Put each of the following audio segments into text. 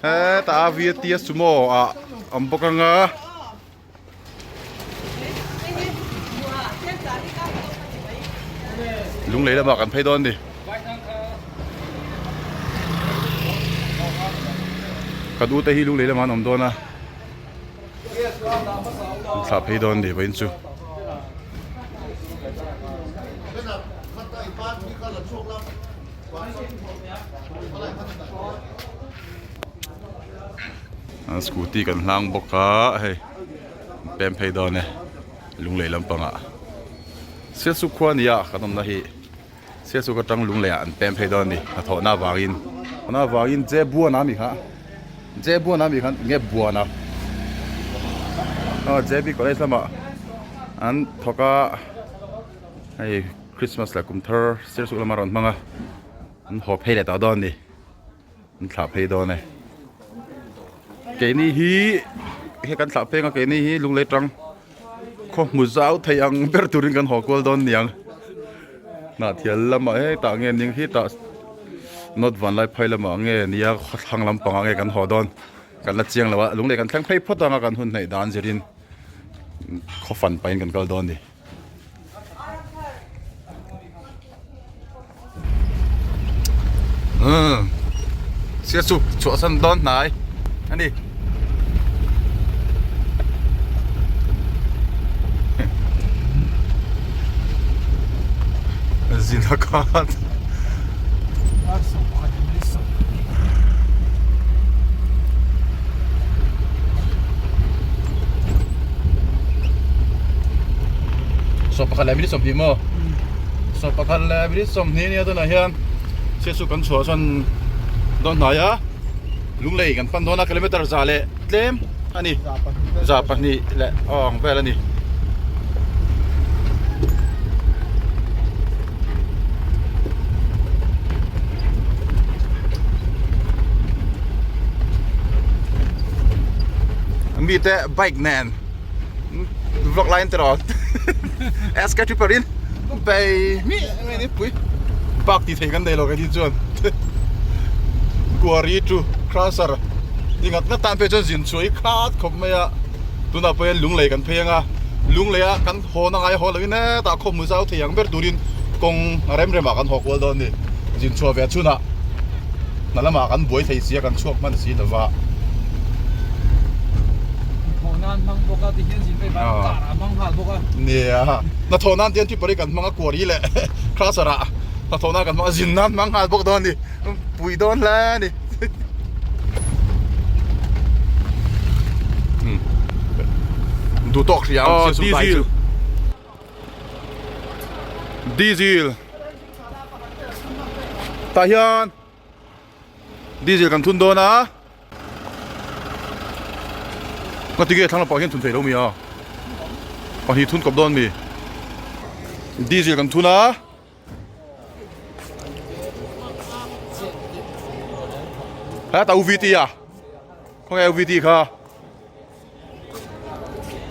Hetah a VT a sumo ah a awm bawk anga. Lunglei lamah kan phei dawn a ni. Ka duhte hi lunglei lamah an awm dawn a. An thlah phei dawn a ni vawiin chu. Scooty kan hlang bawk a hei pem phei dawn e lunglei lampangah Sialsuk khua a ni a kan awmna hi Sialsuk atang lunglei ah an pem phei dawn a ni hnathawhna avangin hnathawhna avangin Jebuana ami kha Jebuana ami khan enge Buana aw JB college lamah an thawk a hei Christmas leh kum thar Sialsuk lama rawn hmang a an haw phei leh tawh dawn a ni. An thlah phei dawn e. Keini hi he kan thlah pheng a keini hi lunglei tang khaw hmu zau thei ang ber turin kan haw kual dawn niang. Hnahthial lamah hetah nge ning hi tah North Vanlaiphai lamah nge nia khawthlang lampangah nge kan haw dawn kan la chiang lo a lunglei kan thleng phei phawt anga kan hun hnaih dan zirin khaw fan pahin kan kal dawn a ni. Sia chu chhuahsan dawn hnai a ni. Zina khan Sawm pakhat leh minute 20 maw 11 leh minute 20 nia tunah hian chhiat chu kan chhuah chuan dawn hnai a lunglei kan pan dawn a kilometer za leh tlem a ni za pahnih leh aw ang vel a ni. Mite bike nen vlog lai an ti rawh SK tripper in bei mi mai ni pui park tih thei kan nei lo kei chuan quarry chu crusher ti ngat ngat tan phei chuan zin chhuah hi khat khawp mai a tunah pawh hian lunglei kan phei anga lunglei a kan haw na ngai haw lo in hetah khawm zau thei ang ber turin kawng a rem rem ah kan haw kual dawn a ni zin chhuah ve chhunah hna lamah kan buai thei sia kan chhuak hman si lova. Nia hnathawh nan te hian tripper hi kan hmang a quarry leh crusher ah hnathawh nan kan hmang a zin nan hmang nghal bawk dawn a ni pui dawn hle a ni. Duh tawk hria ang chu diesel diesel tah hian diesel kan thun dawn a ngatinge thlang lampang hian thun thei lo mi a pahnih thun kawp dawn mi diesel kan thun a. Heta UVT a khawnge UVT kha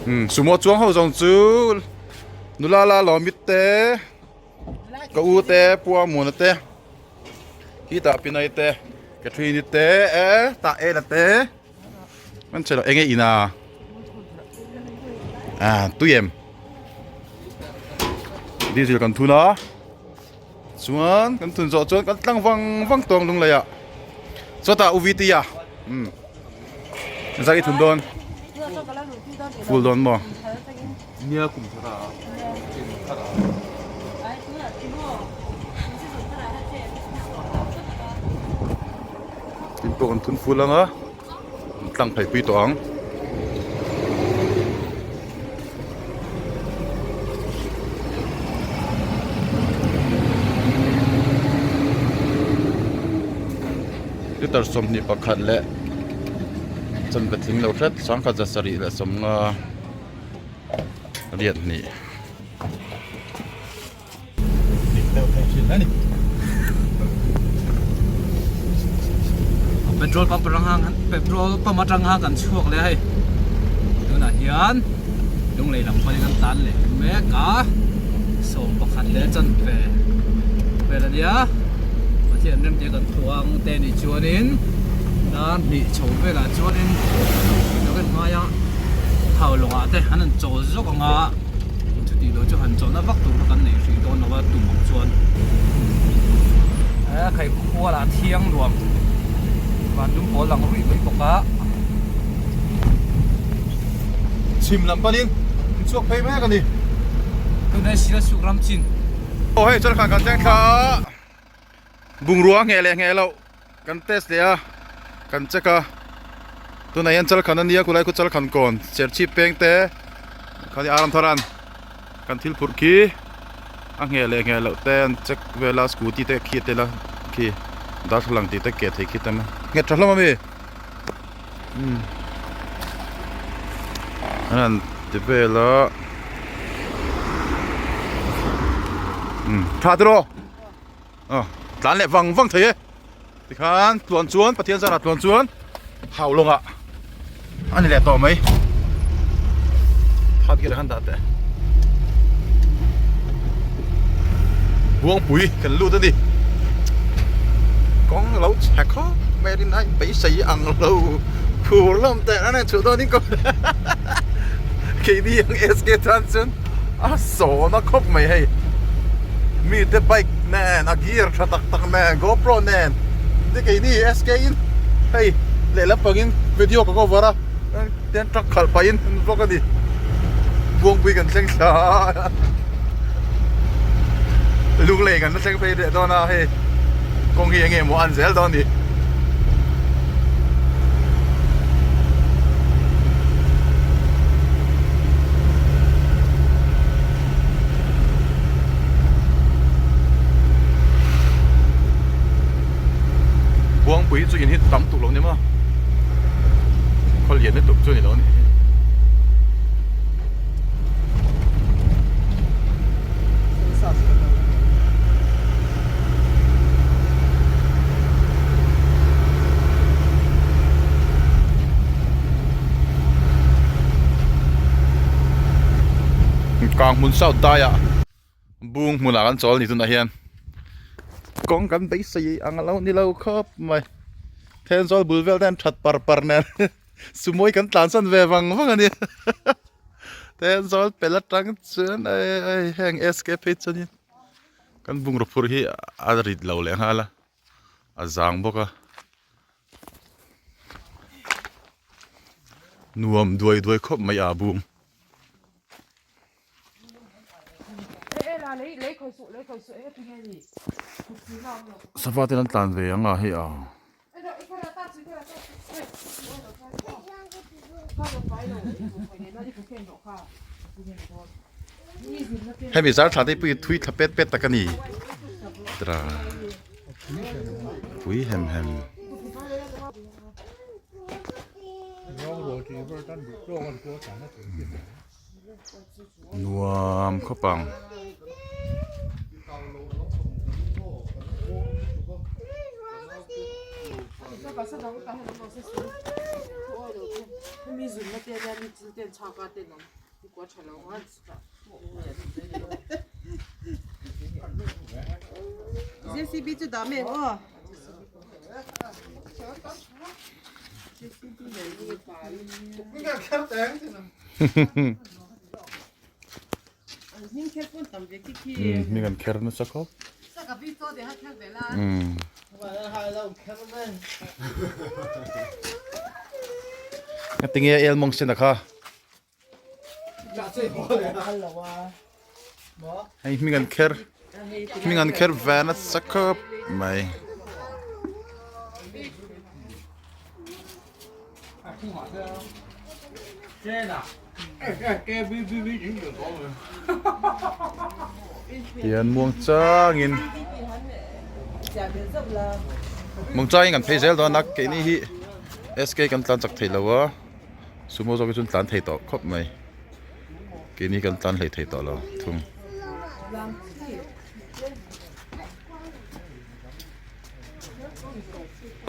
um sumo chuang ho zawng chu nula la lawm mit te ka u te pua muana te khitah pinai te Catherine te e tah ela te an che lo enge ina ah tui em diesel kan thun a chuan kan thun zawh chuan kan tlang vang vang tawng lung lei ah chawtah u vt a um zai thun dawn full dawn maw nia kum thar a Tin pawh kan thun ful ang a tlang phei pui tawh ang. Liter 21 leh chanve tling lo hret sangkhat za sarih leh sawmnga riat hnih. Petrol pump atang khan petrol pump atang khan kan chhuak leh a hei tunah hian lunglei lam panin an tlan leh mek a 11 leh chanve vel a nia pathian remte kan thu ang te nih chuanin. Dar hnih chho velah chuanin lo en ngai a thau lawngah te an han chawl zawk ang a chutih loh chu han chawlhna vak tur kha kan nei hrih dawn lo a tum ang chuan he khaikhua lah thiang nuam van dum pawl lang ruih mai bawk a. Chhim lam panin in chhuak phei mek a ni. Tunah hian Sialsuk ram chin. Aw hei chuan khan kan thleng thla a. Bungrua ngheh leh ngheh loh kan test leh a, kan check a, tunah hian chalkhan a nia khulai khu chalkhan kawn serchhip peng te khani aram tharan kan thil phurh khi a ngheh leh ngheh loh te an check vel a scooty te khi a tel a khi darthlalang tih te keh thei khi tam a nghet tha hlawm a mi umm an han ti vel a umm tha tiraw. Aw tlan leh vang vang thei e tikhan tluan chuan Pathian zarah tluan chuan hau lawngah a ni leh tawh mai third gear ah khan dah teh Buangpui kan lut a ni kawng lo chhe khawp mai a rinai beisei ang lo phur hlawm teh a chhuah dawn in keini ang SK tan chuan. A sawn a khawp mai hei mite bike nen a gear tha tak tak nen GoPro nen te keini SK in hei lehlam pangin video ka cover a ten truck khalh pahin an vlog a ni Buangpui kan thleng thla a Lunglei kan la thleng phei leh dawn a hei kawng hi enge maw an zel dawn a ni. Buangpui chu in hi tam tuk lo ni maw khaw lian lutuk chu ni lo a nih hi. Kang hmun south daiah bung hmunah kan chawl a ni tunah hian kawng kan beisei ang alo ni lo khawp mai Thenzawl bul vel te an that par par nen sumawi kan tlansan ve vang vang a ni. Thenzawl pel atang chuan hei heng SK phei chuanin kan bungraw phur hi a rit lo leh nghal a a zang bawk a nuam duai duai khawp mai a bung. Sava te an tlan ve ang a hei a. Hemi zar thla te pui thui thla pet pet tak a ni tira pui hem hem. Nuam khawp ang. Hming an kher nasa khawp. Tinge elmawng sen a kha. Hei hming an kher hming an kher ve nasa khawp mai. Tian muang changin muang changin kan phei zel dawn a keini hi SK kan tlan chak thei lo a sumo zawk hi chuan tlan thei tawh khawp mai keini kan tlan hlei thei tawh lo thung.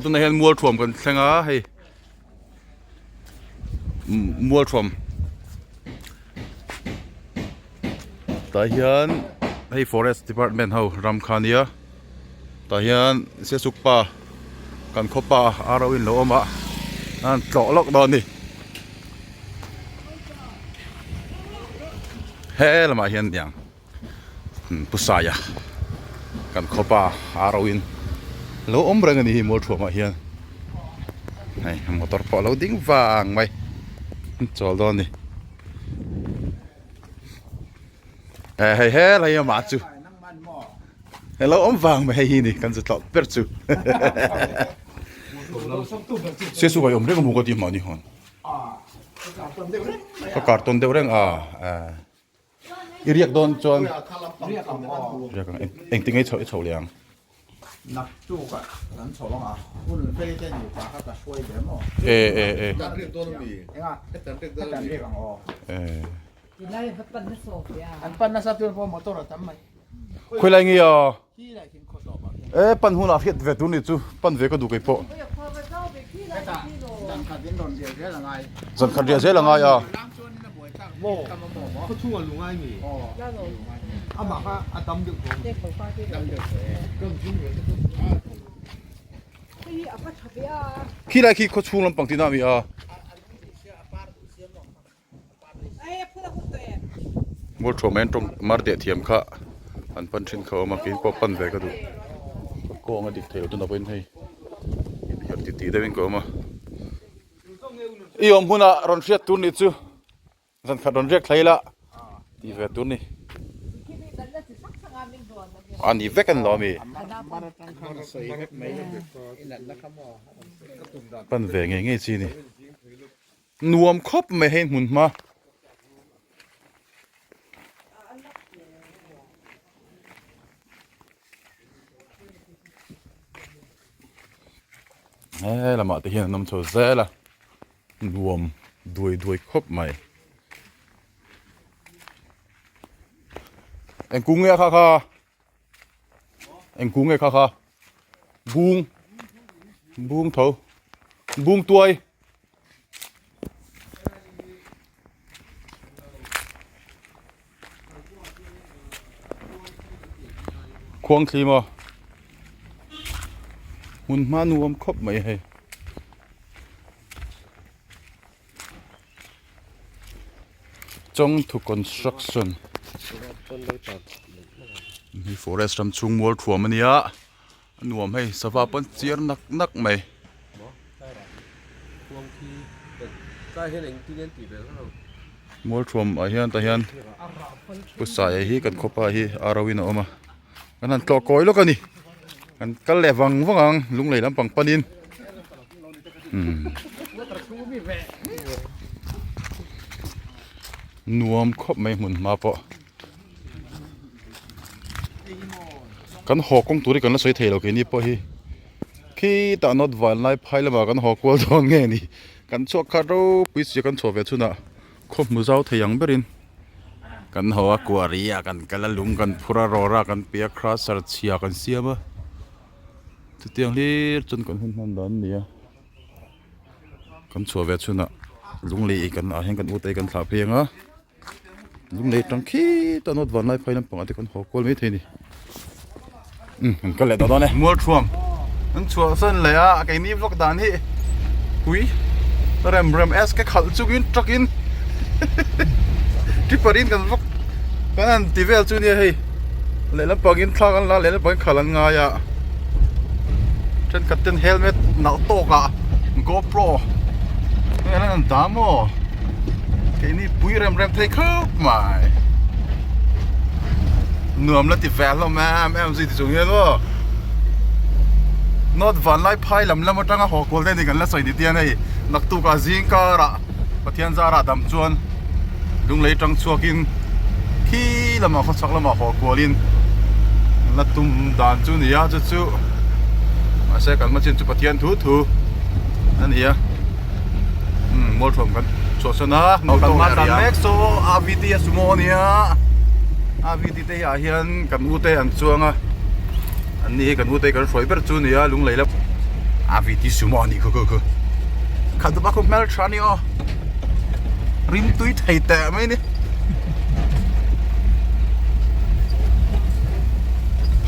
Tunah hian mual thuam kan thleng a hei mual thuam tah hian hei forest department ho ram kha ania tah hian siasuk pa Kan khawpa aro in lo awm a an tlawh lawk dawn a ni. He lamah hian niang Pu Saia kan khawpa aro in lo awm reng a ni hi Mualthuamah hian hei motor pawh a lo ding vang mai an chawl dawn a ni. Hei helai amah chu Hello awm vang mai hei hi ni kan zu tlawh ber chu Se su kai awm reng a mu ka ti mahni hawn Ka karton deuh reng a I riak dawn chuan Riak ang engtin nge i chhoh i chhoh leh ang. Naktuk ah kan chho ang a, hun vei te nupa kha ka hruai ve maw? E e e. Kan riak dawn ami? Enga? Kan riak dawn ami? Kan riak ang aw. E. Tilai va pan nasa awm ve a. An pan nasa chuan pawh motor a tam mai. Khawi lai nge a? Khi lai khin khaw tawp ah khian. E pan hunah hriat ve tur ni chu pan ve ka duh kei pawh. Hetah zan khat in rawn riah zel a ngai. Zan khat riah zel a ngai a. Ram chuan in a buai tlak maw? Khaw chhungah lu ngai mi? Amah kha a dam deuh tawh a Dam deuh tawh e. Khi lai khi khaw chhung lampang tihna a mi a. Mualthuam hian tawng mar deh thiam kha an pan thin kha a awm a keini pawh pan ve ka duh ka kawng a dik thei lo tuna pawhin hei inherh titih deuhin ka awm a i awm hunah rawn hriat tur nih chu zan khat rawn riak thlai ila tih ve tur ni a ni vek an lo ami pan ve ngei ngei chi ni. Nuam khawp mai hei hmun hma. He lamah te hian an awm chho zel a nuam duai duai khawp mai. Eng kung nge a kha kha? Eng kung nge kha kha? Bung bung tho bung tuai. Khuang thli maw hmun hma nuam khawp mai hei. Chawngthu construction hi forest ram chhung mual thuam a nia a nuam hei sava pawn chiar nak nak mai. Mual thuam ah hian tah hian pu saia hi kan khawpa hi a ro in a awm a kan han tlawh kawi lawk a ni kan kal leh vang vang ang lunglei lampang panin. Nuam khawp mai hmun hma pawh kan haw kawng tur hi kan la sawi thei lo keini pawh hi khitah nawt van lai phai lamah kan haw kual dawn nge ni kan chhuak khat ropui sia kan chhuah ve chhunah khaw hmu zau thei ang berin kan haw a kuari ah kan kal a lung kan phur a rawra kan pe a crusher chhia kan siam a. Chutiang hlir chuan kan hun hman dan a ni a kan chhuah ve chhunah lunglei ei kan ah hian kan ute kan thlah phei ang a lunglei atang khitah nawt van lai phai lampangah te kan haw kual maithei a ni umm kan kal leh tawh dawn e mualthuam an chhuah san leh a keini vlog dan hi pui rem rem s ke khalh chungin truck in tripper in kan vlog kan han ti vel chu nia hei lehlam pangin thla kan la lehlam pangin khalh an ngai a thenkhat ten helmet nalh tawk ah gopro hei an han dah maw keini pui rem rem thei khawp mai nuam la ti ve hlawm em em zui ti chung hian maw North Vanlai phai lam lam atanga haw kual te ni kan la sawi ni tian hei naktuk ah zing karah Pathian zarah dam chuan lunglei tang chhuakin khi lamah khawchhak lamah haw kualin an la tum dan chu ni a chu chu mahse kan hma chin chu Pathian thu thu a ni a umm mualthuam kan chhuahsan a kan hma tan mek saw AVT a sumo a nia AVT te hi ah hian kan u te an chuang a an ni hi kan u te kan hruai ber chu a ni a lunglei lam AVT sumo a nih kha kha kha dup a khaw hmel tha a ni aw rim tui thei teh mai a ni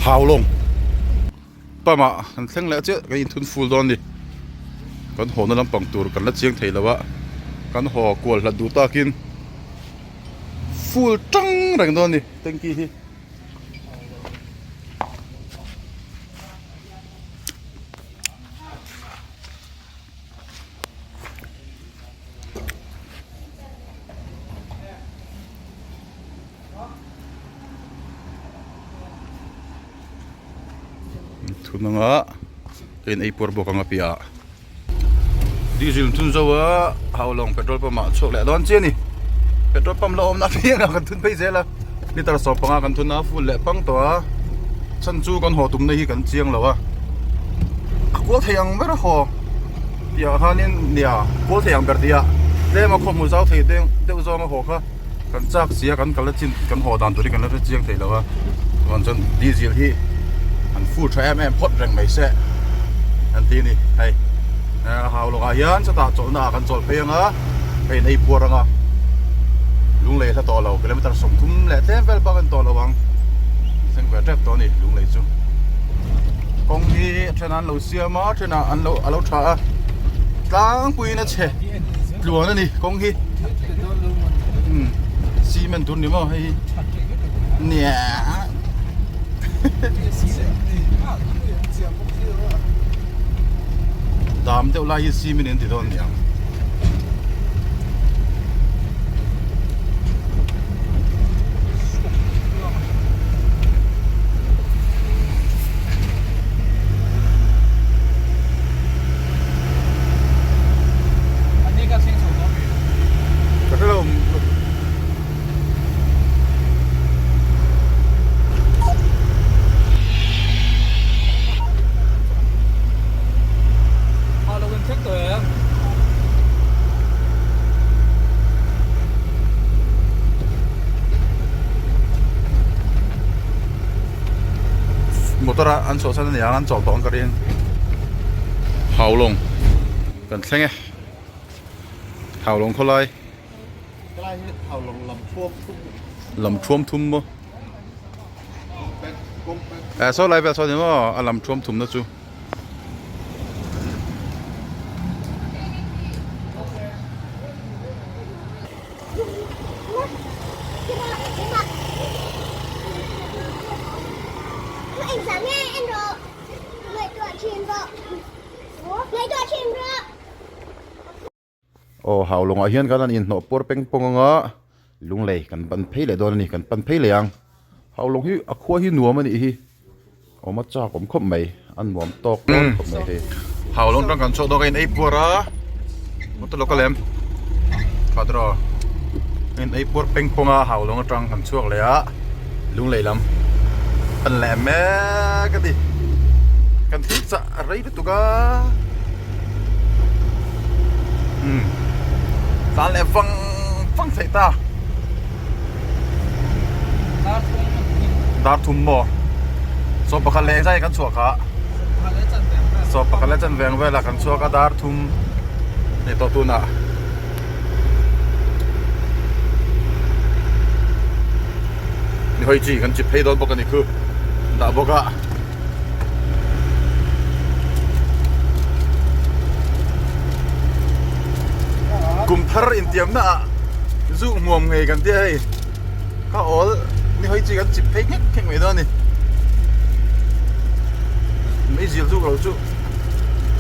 Haulawng. pump ah kan thleng leh chiah kan inthun full dawn a ni kan haw na lampang tur kan la chiang thei lo a kan haw kual hlat duh takin full tang reng dawn a ni tanky hi. Thun anga ka in ei puar bawk anga piahah diesel thun zo a haulawng petrol pump ah chhuak leh dawn chiah a ni petrol pump la awmna apiang ah kan thun phei zel a litre 15 kan thun a full leh pang tawh a chhan chu kan haw tumna hi kan chiang lo a a kual thei ang ber a haw piahah khanin nia kual thei ang ber tih ah tlem a khawhmuh zau thei deuh zawng a haw kha. Kan chak sia kan kal a chin kan haw dan tur hi kan la hre chiang thei lo a chuan chuan diesel hi an full tha em em phawt reng mai se an ti a ni hei a hau lawkah hian chutah chawlhna ah kan chawlh phei ang a hei an ei puar ang a lunglei hla tawh lo kilometer 30 leh tlem vel bak a ni tawh lo ang thleng ve tep tawh a ni lunglei chu kawng hi a then an lo siam a a then ah an lo a lo tha a tlangpuiin a chhe tluan a ni kawng hi. Cement tur ni maw hei hi nia dam deuh lai hi cement in ti dawn niang Ka hre lo Motor a an chhuahsan a ni ang an chawlh tawh ang ka ring Haulawng kan thleng e. Haulawng khawlai. Helai hi Haulawng lam thuam thum. Lam thuam thum maw? Eh saw lai vel saw ni maw a lam thuam thum na chu. Aw Haulawngah hian kan han inhnawh puar peng pawng anga lunglei kan ban phei leh dawn a ni kan pan phei leh ang Haulawng hi a khua hi nuam a nih hi awm a chak awm khawp mai a nuam tawk dawn khawp mai hei Haulawng tang kan chhuak dawn ka in ei puar a motor lo kal em khadraw ka in ei puar peng pawng a Haulawng atang kan chhuak leh a lunglei lam pan leh mek a ni kan thil chah a rei lutuk a. Umm tlan leh vang vang theih ta dar thum maw sawm pakhat leh engzai kan chhuah kha sawm pakhat leh chanve ang velah kan chhuak a dar thum ni tawh tunah ni hawi chi kan chip phei dawn bawk a ni khu dah bawk a. Kum thar intiamna ah zu hmuam ngei kan tia hei ka awl ni hawi chi kan chip phei nghek nghek mai dawn a ni mai zil zuk lo chu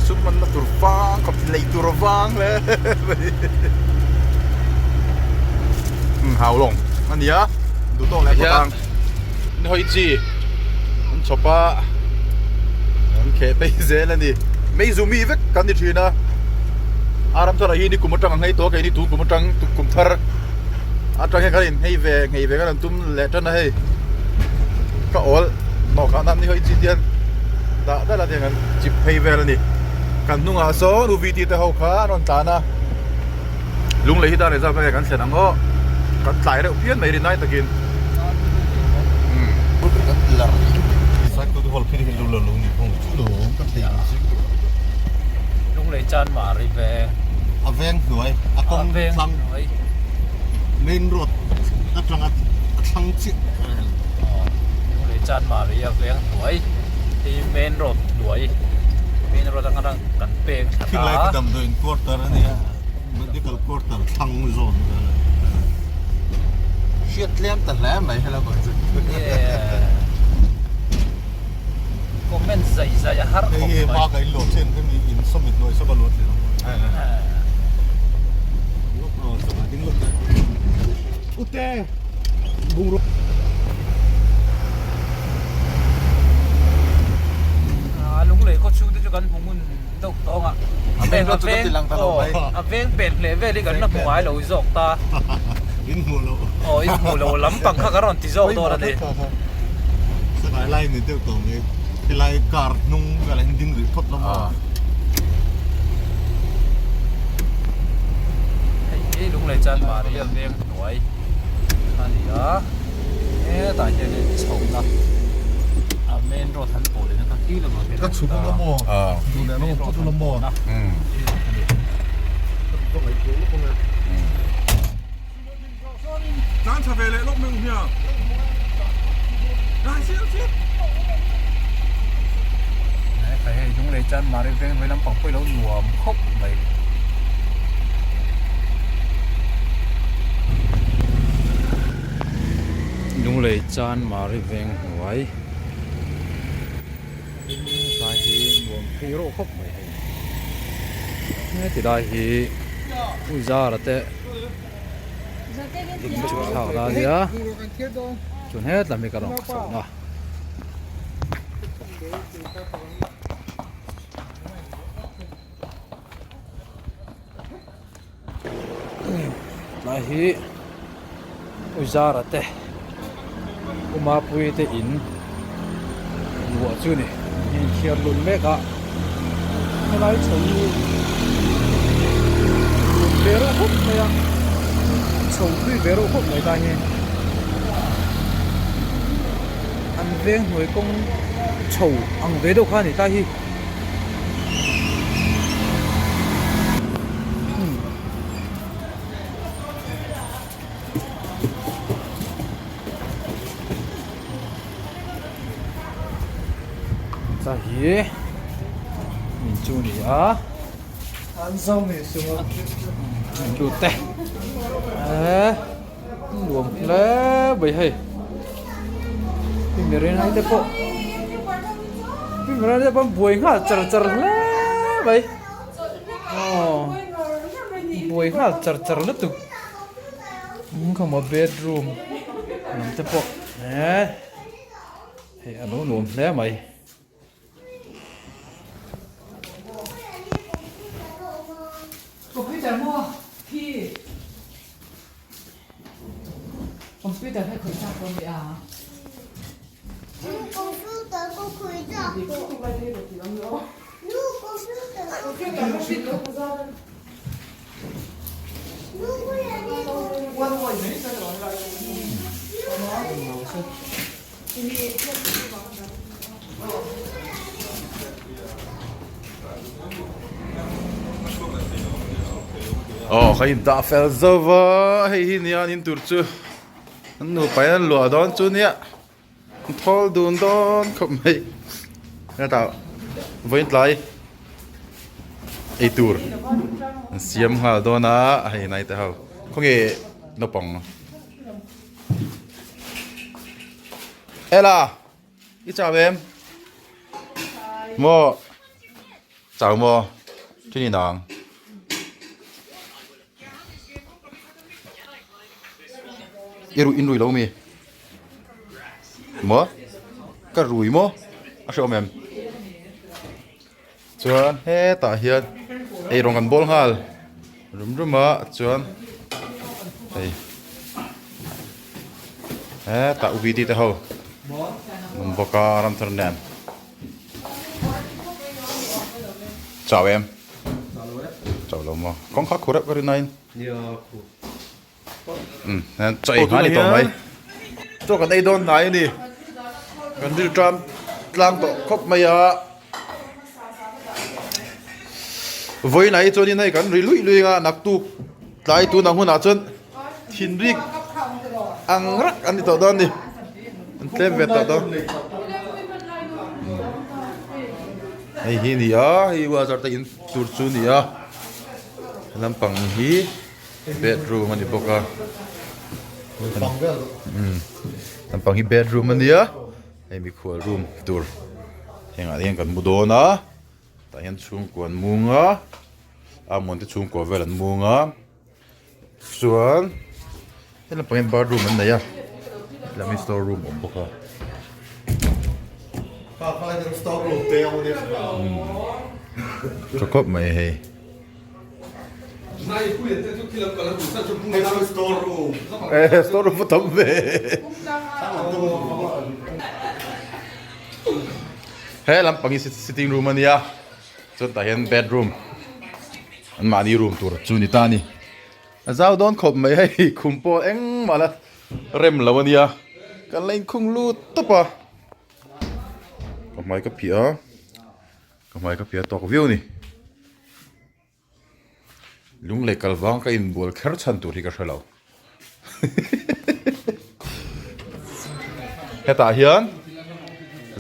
sum hmanna tur vang khawp lei tur vang hle mai hau lawng a nia duh tawk leh phawt ang. Ni hawi chi an chhawp a an kheh phei zel a ni mei zu mi vek kan ni thin a a ram thar ah hi ni kum atang a nghei tawh a keini tun kum atang kum thar atang hian kan in nghei ve nghei ve kan han tum leh tan a hei ka awl hnawh khah nan ni hawi chi te hian dah dalah te hian kan chip phei vel a ni kan hnungah sawn u v t te ho kha an rawn tlan a. Lunglei hi dar leh zau ka nge kan thlen ang aw kan tlai reuh phian mai rinai takin Lunglei chan mah ri ve a veng hnuai a kawng thlang main road atanga a thlang chiah Lunglei chan mah ri a veng hnuai. Hei main road hnuai main road atanga kan peng thla ta. Khilai khi damdawiin quarter a nia medical quarter thlang zawn vel a ni. Hriat tlem ta hle mai helai pawh chu. Comment zai zai a har khawp mai. Hei hi hma ka in luah chen ka ni in sawmit hnuai sawm a luat leh ang. Ute bungrua. A lunglei khaw chhung te chu kan hmu ngun deuh tawng a. A veng chu kan ti lang ta lo mai. A veng pen hle vel hi kan la hmu ngai lo zawk ta. In hmuh lo. Aw in hmuh lo lampang kha kan rawn ti zawk dawn a ni. Sakai lai ni deuh tawh mai. Helai car hnung velah hian ding rih phawt lam a. Hei hi Lunglei chuan Maria veng hnuai a ni a, hetah hianin chhohna a main road han pawh lehna kha khi lamah khian Ka chhuk anga maw? Duh leh lo phawt ula maw? Tlan tha ve leh lawk mai u hmiang. Hei hei Lunglei chuan Mari veng hnuai lampang pawh i lo nuam khawp mai. Lunglei chuan Mari veng hnuai tlai hi nuam phei rawh khawp mai hei. Heti lai hi Uizara te. Thlak la nia chuan hetlam hi ka rawn chhoh na tlai hi Uzara te Umapui te in luah chu ni inthiar lun mek a helai chho hi lun ve reuh khawp mai a chho thui ve reuh khawp mai ta hi an veng hnuai kawng chho ang ve deuh kha a ni ta hi. Cha hi min chu ni a min lut te eh nuam hle mai hei mi rinai te pawh mi rinai te pawh an buai nghal char char hle mai aw buai nghal char char lutuk. Khawmaw bedroom lam te pawh eh hei a lo nuam hle mai. Computer maw khi computer hei khawi chak dawn nia. Computer ko khawi chak pawh. Nu computer. Aw ka in dah fel zo va hei hi nia an in tur chu an nupa in an luah dawn chu nia an thawl dun dawn khawp mai hetah vawiin tlai eitur an siam nghal dawn a hei nai te ho khawnge naupang Ela i chau em maw chau maw thil ni nang i rui in rui lo mi maw ka rui maw a hre awm em chuan hetah hian eirawng kan bawl nghal rum rum a chuan hei hetah u vd te ho an awm bawk a ramthar nen chau em chau lo maw kawngka khur reuh ka rin aiin chaw ei hma a ni tawh mai chaw kan ei dawn hnai a ni kan rilru ṭam tlang tawh khawp mai a vawiin ah hi chuanin hei kan ri luih luih ang a naktuk tlai tun ang hunah chuan thinrik ang rak an ni tawh dawn a ni an tlem ve tawh dawn. Hei hi a ni a hei wazar te in tur chu a ni a lampang hi bedroom a ni bawk a lampang hi bedroom a nia hei mikhual room tur hengah hian kan mu dawn a tah hian chhungkua an mung a a muan te chhungkua vel an mung a. Chuan he lampang hian bathroom an nei a helam hi store room a awm bawk a. Tha khawp mai hei. Store room a tam ve. He lampang hi sitting room a nia chuan tah hian bedroom. An mahni room tur chu ni ta a ni. A zau dawn khawp mai hei khum pawh engmah la rem lo a nia. Kan la inkhung lut tawp a. Ka hmai ka phiah a, ka hmai ka phiah tawk viau a ni. Lunglei kal vang ka inbual kher chhan tur hi ka hre lo. Hetah hian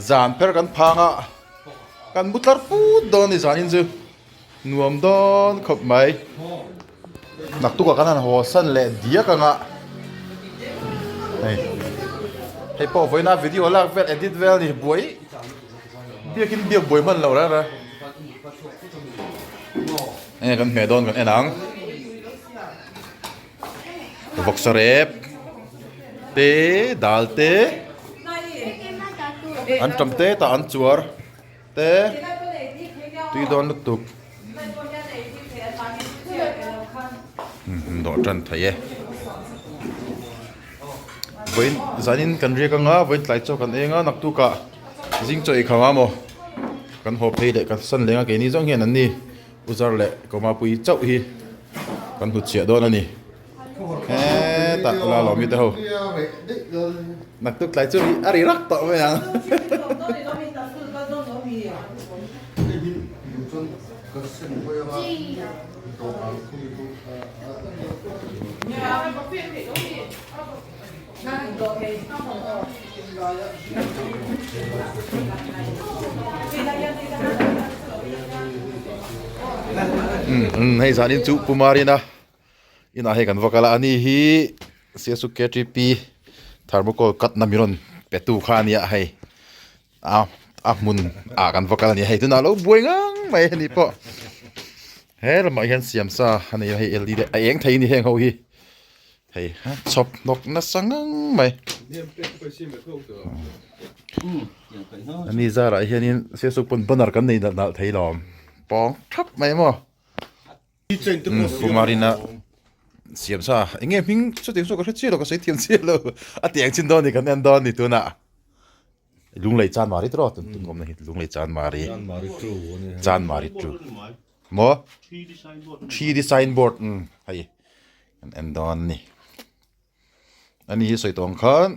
zan pher kan phang a, kan mu tlar put dawn a ni zanin chu. Nuam dawn khawp mai. Naktukah kan han haw san leh diak ang a. Hei hei pawh vawiina video lak vel edit vel a ni buai biakin biak buai hman loh reng reng. Enge kan hmeh dawn kan en ang. Vawksa rep te dal te an tam te tah an chuar. Te tui dawn lutuk dawh tan thei e vawiin zanin kan riak anga vawiin tlai chaw kan eng a naktuk ah zing chaw ei kham a maw kan haw phei leh kan san leng a keini zawng hian an ni uzar leh kawmapui chauh hi kan hnutchhiah dawn a ni. Hetah la lawm mi te ho. Naktuk tlai chu a ri rak tawh mai ang. Hei zanin chu Pu Marina Inah hei kan va kal a, ani hi CSU KTP thermocol cut na mi rawn pe tu kha a nia hei a a hmun ah kan va kal a ni hei tunah a lo buai ngang mai a ni pawh he lamah hian siam sa a nei a hei L E D a eng thei a ni heng ho hi hei chhawp hnawk nasa ngang mai ani zarah hianin CSU pawn banner kan nei nalh nalh thei lawm pawng thap mai maw. Kumarina siam sa eng nge hming chutiang chu ka hre chiah lo ka sawi thiam chiah lo a tiang chin dawn ni kan en dawn ni tunah lunglei chan mari tawh tun tun awmna hi lunglei chan mari chan mari chu maw 3D signboard hei kan en dawn ni ani hi sawi tawng khan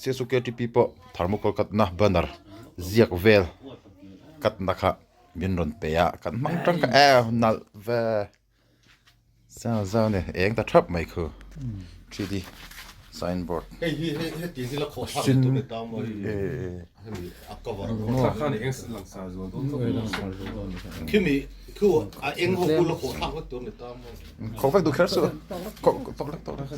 CSU KTP pawh thermocol cut na banner ziak vel cut na kha min rawn pe a kan hmang tangkai eh nalh ve zau zau a ni eng ta thap mai khu 3D signboard sin khawk vek duh kher suh khawk tawk lek tawk lek.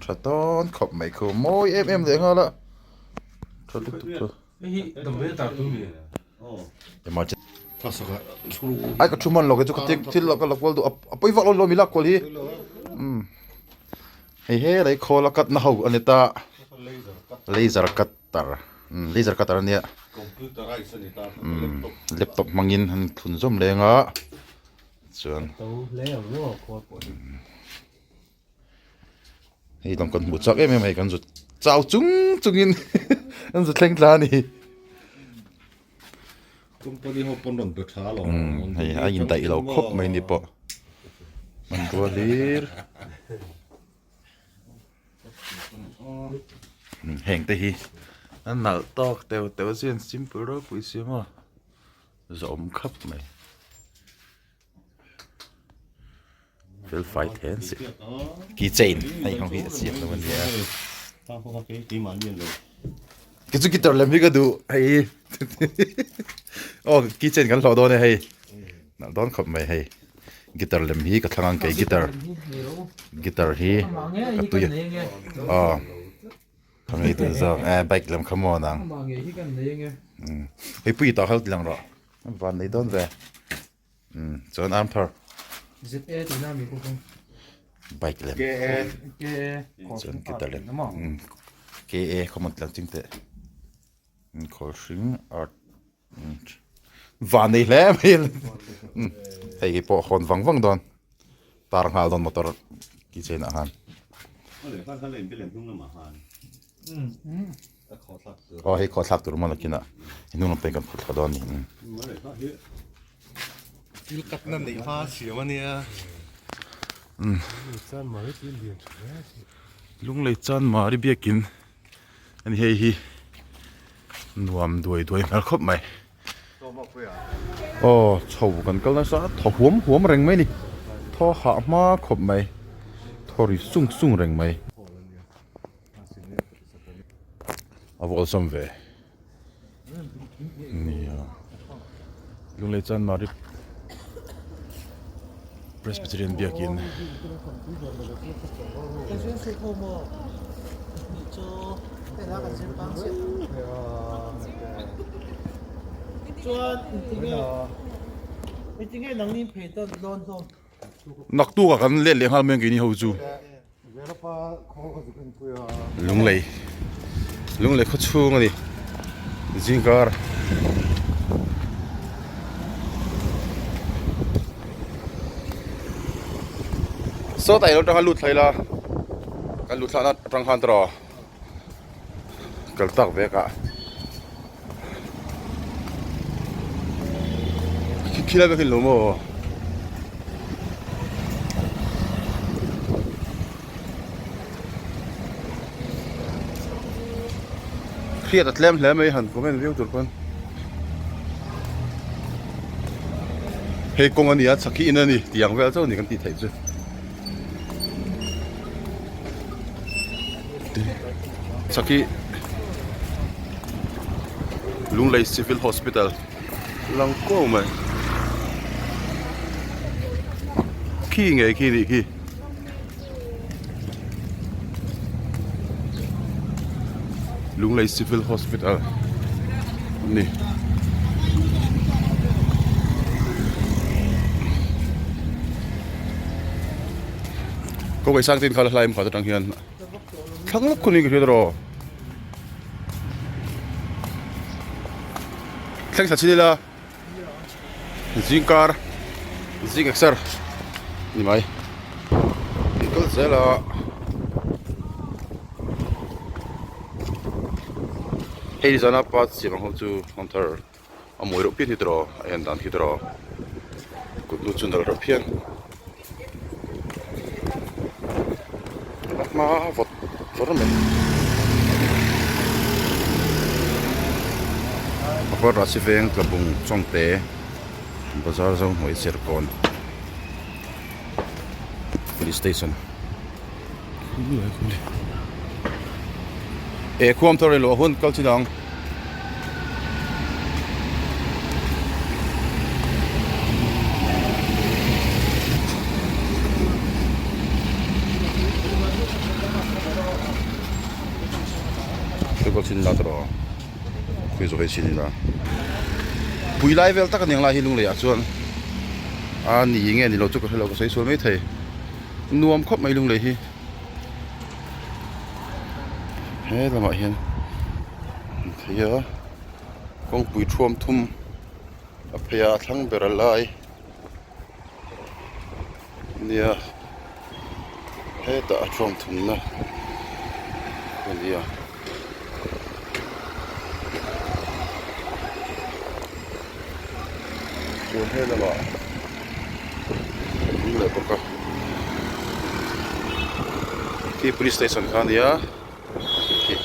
Tha tawn khawp mai khu mawi em em leh nghal a tha lutuk chu ai ka thu hman lo kei chu ka thil ka la kual duh a pawi vak lo lo mi lak kual hi hei he lei khawl a cut na ho a ni ta laser cutter laser cutter a nia laptop hmangin an thlun zawm leng a chuan. Hei lam kan hmuh chak em em hei kan zut chau chung chungin an zut thleng tla a ni. Company ho pawn rawn be tha lo. Hei a indaih lo khawp mai ni pawh. Hmanrua hlir. Heng te hi a nalh tawk teuh teuh chian simple ropui si maw zawm khap mai. Fel fai then si key chain hei ho hi a siam lo a nia. Kei chu guitar lem hi ka duh hei aw keychain kan hlawh dawn e hei nalh dawn khawp mai hei guitar lem hi ka thlang ang kei guitar guitar hi ka tui aw ka ngei duh zawk e bike lem kha maw nang hei pui tah kha lo ti lang rawh van nei dawn ve. Umm chuan arm thar. ZA tihna a mi bawk a. Bike lem. KA. Chuan guitar lem. Umm KA common tlang ching teh. Umm khawl hring art van nei hle mai umm hei hi pawh hawn vang vang dawn tar nghal dawn motor keychain ah khan. Aw hei khawh thlak tur maw nakinah i hnung lam pawhin kan phur thla dawn a ni. Thil katna neih hma siam a nia. Lunglei chan mari biakin a ni hei hi nuam duai duai hmel khawp mai. Aw chho kan kal nasa a thaw huam huam reng mai a ni thaw hah hma khawp mai thaw ri sung sung reng mai. A vawlsam ve nia Lunglei Chanmari Presbyterian biakin Naktuk ah kan let leh nghal mai ang keini ho chu. Lunglei Lunglei khaw chhung a ni zingkar sawtah ilo atanga lut thlai la kan lut thlahna atang khan tawh kal tak vek ah Khi lai vekin lo maw? Hriat a tlem hle mai han comment viau tur pawn. Hei kawng a ni a, chhakhi in a ni tih ang vel chauh a ni kan tih theih chu. Chhakhi Lunglei Civil Hospital lang kuau mai khi ngei khi nih khi Lunglei Civil Hospital a ni. Kawng ei sang te in kha la hlai khat atang hian thlang lawk khunin ka hria tawh thleng thla chin ila zingkar zing exer ni mai kan kal zel a hei zana pa siam ang ho chu home thar. A mawi reuh phian hi tiraw a en dan khi tiraw kut nu chu nalh reuh phian a hma vawt vawt mai pakhat rah si veng tlabung chawngte bazar zo hnuai serkawn police station e khuam thar ilo hun kal chin ang. Kal chin la tawh khui zawh hi chin ila pui lai vel tak a ni ang lai hi lunglei ah chuan a ni nge ni lo chu ka hrelo ka sawi sual mai thei. Nuam khawp mai lunglei hi he lamah hian an phei a kawngpui thuam thum a phei a a thlang ber a lai nia hetah a thuam thumna a ni a. Chuan he lamah a ding leh bawk a khi police station kha a ni a khi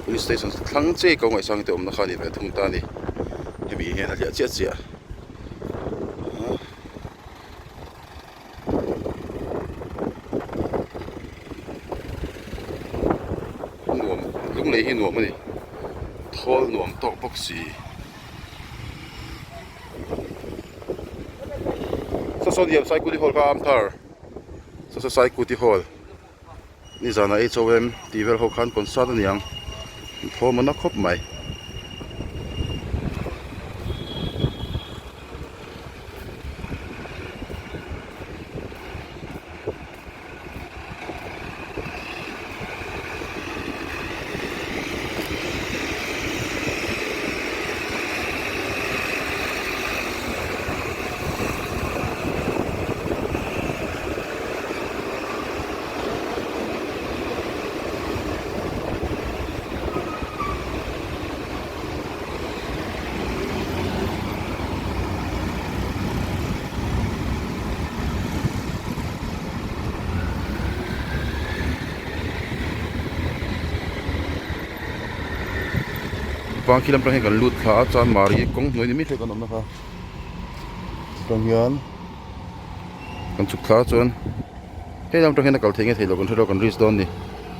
police station thlang chiah ko ngaihsang te awmna kha a ni ve thung ta a ni hemi hian a hliah chiah chiah. Lunglei hi nuam a ni thawl nuam tawk bawk si. Saw saw niam Saikuti hall kha a am thar saw saw Saikuti hall nizanah HOM tih vel ho khan concert a niang thawm a na khawp mai. Vang khi lam tang hian kan lut thla a chuan mari kawng hnuai ni mai thei kan awmna kha tang hian kan chhuk thla a chuan hei lam tang hian a kal thei nge thei lo kan hre lo kan risk dawn a ni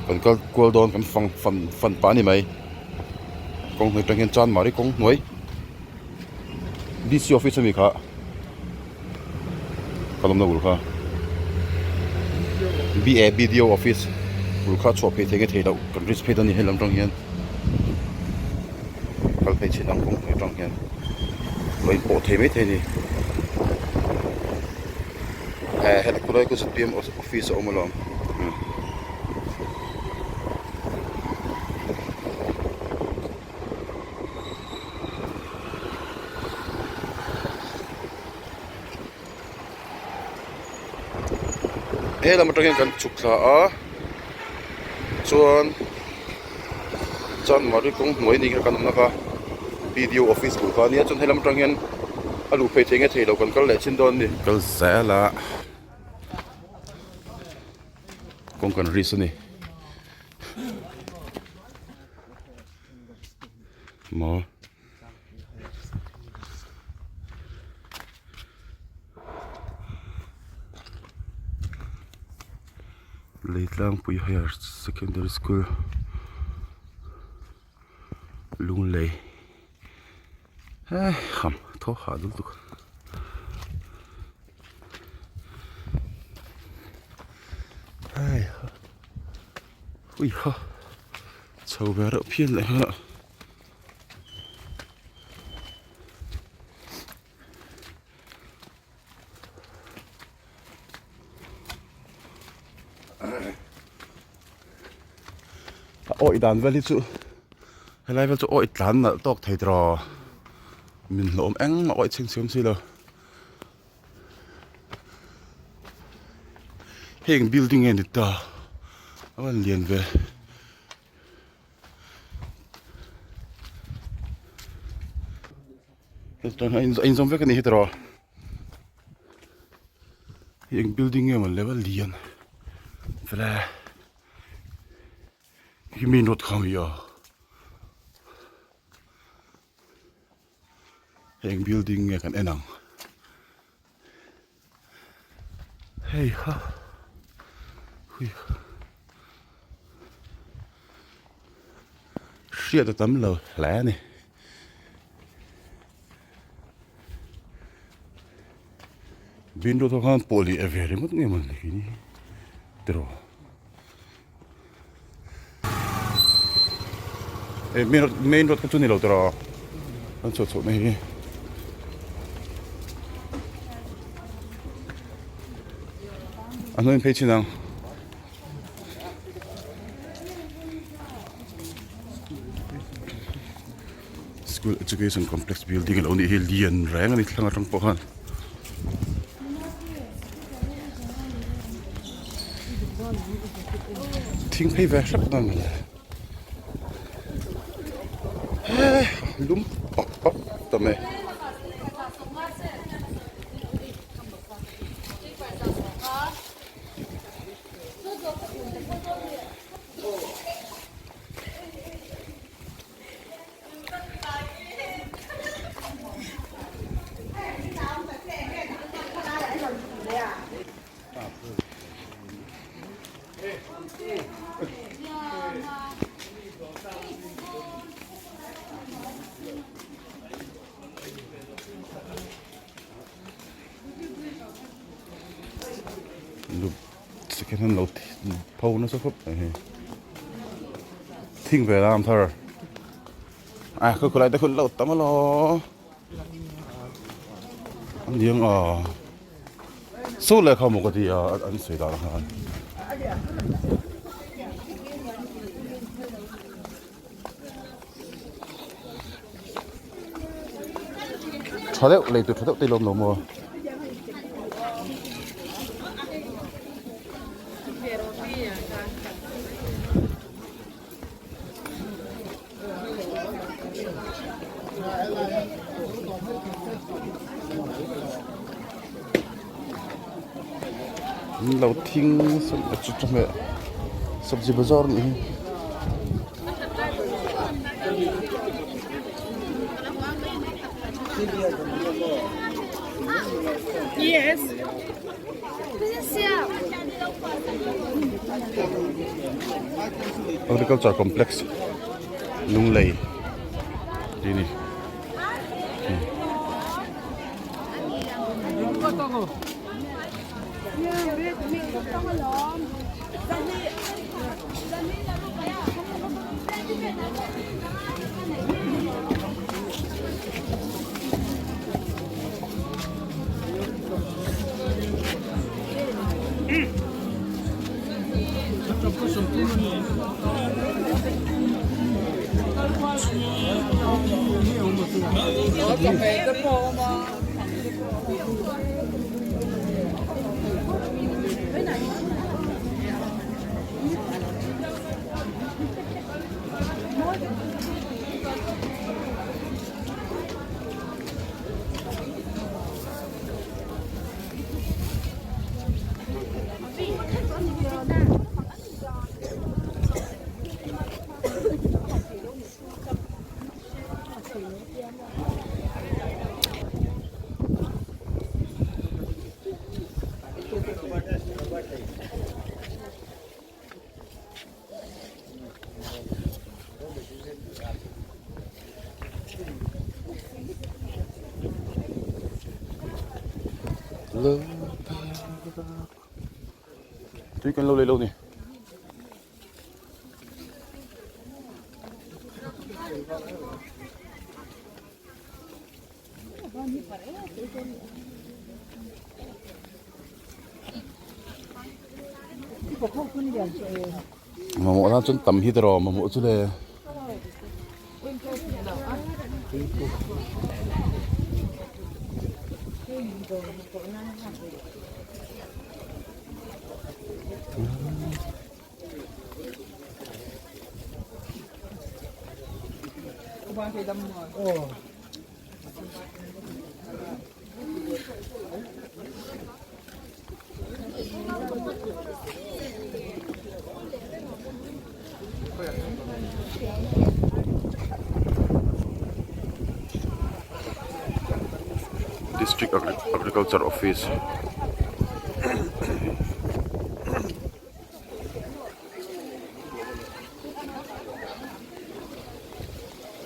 kan kal kual dawn kan fang fan fan pah a ni mai kawng hnuai tang hian chuan mari kawng hnuai. D_C office ami kha ka lawmna bul kha B_A B_D_O office bul kha chhuah phei thei nge thei loh kan reach phei dawn a ni helam atang hian kal phei chhin ang kawngpui atang hian lo in pawh thei maithei a ni eh helai khawlai khu Z_P_M office a awm alawm. He lam atang hian kan chhuk thla a chuan chanmari kawng hnuai ni kha kan awm na kha B_D_O office bul kha a nia chuan he lam atang hian a luh phei thei nge thei lo kan kal leh chin dawn a ni. Kal zel a kawng kan risk a ni. Maw. Leitlangpui Higher Secondary School Lunglei he ham thaw hah deuh tuk. Hei ha ui ha chho ve reuh phian leh nghal a. A awih dan vel hi chu helai vel chu awih tlan nalh tawk thei tawh min hlawm engmah awih chhing chhing si lo. Heng building nge ni ta a van lian ve. A inzawm vek a ni hi tawh hei eng building nge maw le va lian vela hi main road kha a ni a. Heng building nge kan en ang hei ha hui hriat a tam lo hle a ni. Bin road ho khan pawh leh ve ringawt nge maw ni tiraw. Hei main road main road kha chu ni lo tawh an chhuah chhoh na hi a hnuaiin phei chin ang. School education complex building a lo nih hi lian reng a ni thlang atang pawh khan. Thing phei ve hrep ang le. He lum pap pap ta mai. Second hand lo pho nasa khawp mai hei thing ve lam thar a khaw khawlai te khu lo tam alawm an diang a saw leh kha maw ka ti a an sawi dan khan. Tha deuh lei tur tha deuh te lawm lo maw. Lo thing chawhmeh sabzi bazar a nih hi. Agriculture complex Lunglei tih a ni. Tui kan lo lei lo ni. Mamawh tan chuan tam hi tiraw mamawh chu le. District Agriculture Office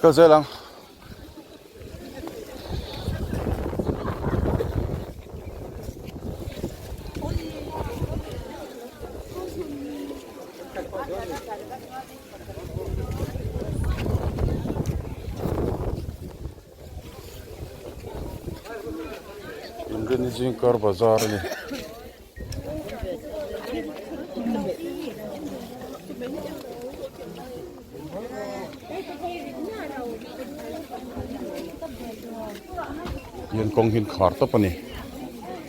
Kal zel ang. Inrin zingkar bazar a ni. Hian kawng hi an khar tawp a ni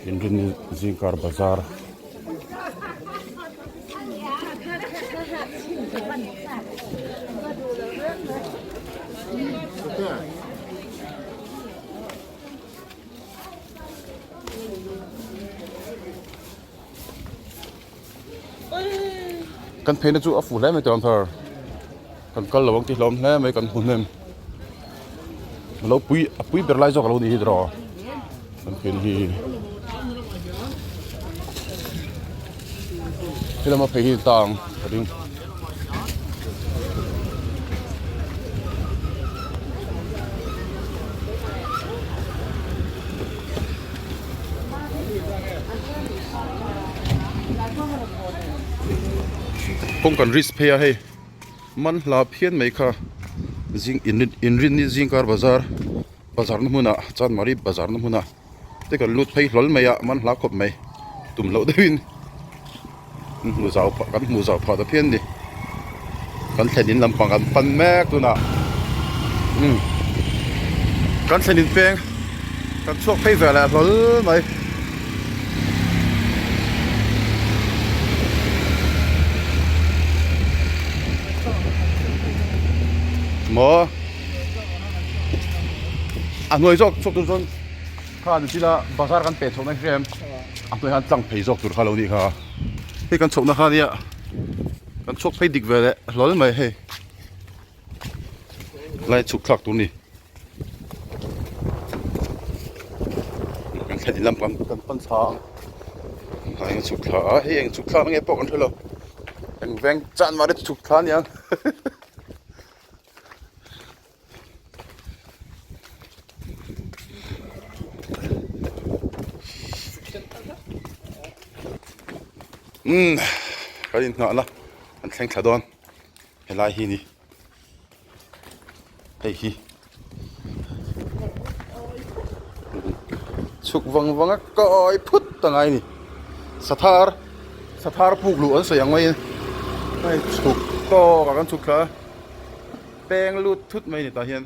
Inrin zingkar bazar. Kan pheina chu a fuh hle mai tawh ang thar kan kal lo ang tih hlawm hle mai kan hmu hnem lo pui a pui ber lai zawk a lo nih hi tiraw kan pheina hi helama phei hi tang ka ding. Kawng kan risk phei a hei man hla phian mai kha zing inrinni zingkar bazar bazar na hmunah chanmari bazar na hmunah te kan lut phei hlawl mai a man hla khawp mai tum loh deuhin kan hmu zau phah kan hmu zau phah ta phian a ni kan thlen in lampang kan pan mek tunah umm kan thlen in peng kan chhuak phei ve leh hlawl mai. Maw a hnuai zawk chhuak tur chuan kha ni chila bazar kan pe chhoh na hi em a hnuai han tlang phei zawk tur kha lo nih kha hei kan chhoh na kha nia kan chhuak phei dik ve leh hlawl mai hei lai chhuk thlak tur ni kan thlen in lam kan kan pan thla ang a eng chhuk thla a hei eng chhuk thlak na nge pawh kan hrelo eng veng chan mah te chhuk thla a niang. Umm kan inhnah na an thleng thla dawn helai hi ni hei hi chhuk vang vang a kawi phut ta ngai a ni sathar sathar puk luh an sawi ang mai in hei chhuk tawk ah kan chhuk thla a. Peng lut thut mai ni tah hian.